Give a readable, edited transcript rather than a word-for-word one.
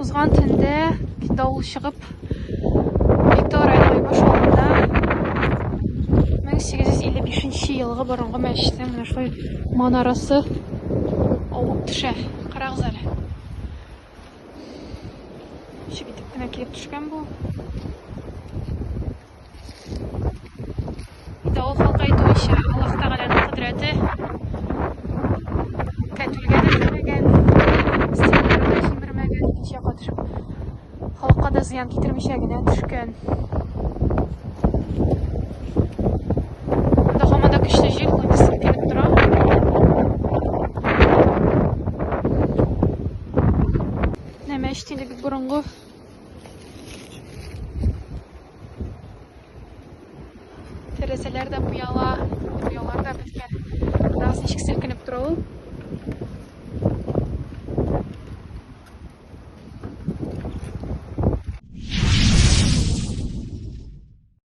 Узган төндә давыл чыгып, Биектау районы Айбаш авылында 1855 елгы борынгы мәчетнең менә шулай манарасы авып төшә. Карагыз әле. Ничек итеп кенә килеп төшкән бу? Давыл халкы әйтүенчә, Аллаһ Тәгаләнең кодрәте кәтүлгә дә тимәгән, стеналарны да җимермәгән, икенче якка төшеп, халыкка да зыян китермичә генә төшкән. Монда һаман да көчле җил, инде селкенеп тора. Менә мәчет инде бик борынгы.